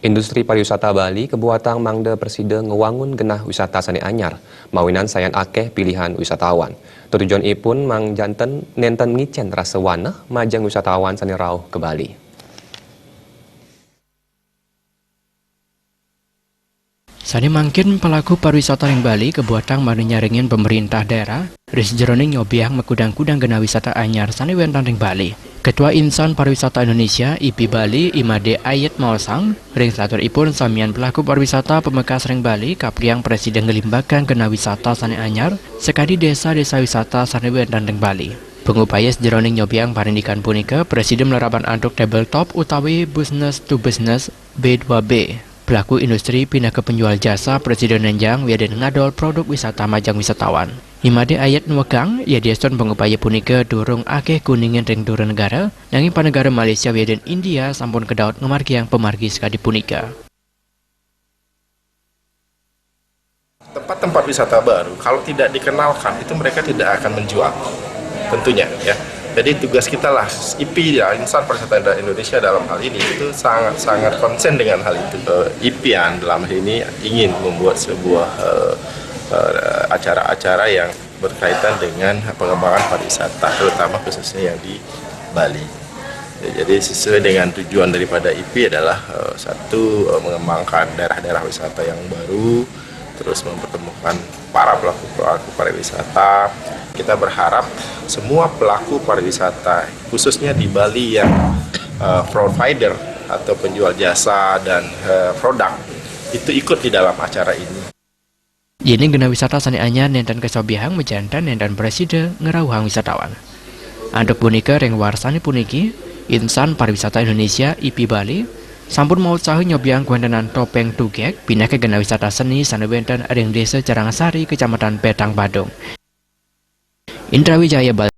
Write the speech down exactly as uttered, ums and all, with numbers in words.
Industri pariwisata Bali kebuatang mangda prasida ngwangun genah wisata sane anyar, mawinan sayan akeh pilihan wisatawan. Tetujonipun mang janten nenten ngicen rasa waneh majeng wisatawan sane rauh ka Bali. Sane mangkin pelaku pariwisata ring Bali kebuatang mangda nyarengin pemerintah daerah ring sajeroning nyobiahang makudang-kudang genah wisata anyar sane wenten ring Bali. Ketua Insan Pariwisata Indonesia, I P I, Bali, I Made Ayet maosang, ring saturipun samian pelaku pariwisata pamekas ring Bali kapriang prasida nglimbakang genah wisata sane anyar sakadi desa-desa wisata sane wenten ring Bali. Pangupaya sajeroning nyobiahang parindikan punika prasida mlarapan antuk tabletop utawi business to business B dua B. Pelaku industri pinaka penjual jasa prasida nenjang wiadin ngadol produk wisata majeng wisatawan. I Made Ayet nuekang, yadiastun pangupaya punika durung akeh kuningin ring dura negara, nanging panegara Malaysia wiadin India sampun kedaut ngamargiang pamargi sakadi punika. Tempat-tempat wisata baru, kalau tidak dikenalkan, itu mereka tidak akan menjual, tentunya, ya. Jadi tugas kita lah, I P I, ya, Insan Pariwisata Indonesia dalam hal ini itu sangat-sangat konsen dengan hal itu. Eh, I P I dalam hal ini ingin membuat sebuah, eh, eh, acara-acara yang berkaitan dengan pengembangan pariwisata, terutama khususnya yang di Bali. Ya, jadi sesuai dengan tujuan daripada I P I adalah, eh, satu, eh, mengembangkan daerah-daerah wisata yang baru, terus mempertemukan para pelaku-pelaku pariwisata. Kita berharap semua pelaku pariwisata, khususnya di Bali yang, eh, provider atau penjual jasa dan, eh, produk, itu ikut di dalam acara ini. Yening genah wisata sane anyar nenten kasobiahang majanten nenten prasida ngrauhang wisatawan. Antuk punika ring warsane puniki, Insan Pariwisata Indonesia I P I Bali sampun mautsaha nyobiahang kawentenan Topeng Tugek pinaka genah wisata seni sane wenten ring Desa Carangasari, Kecamatan Petang, Badung. Indra Wijaya, Bali.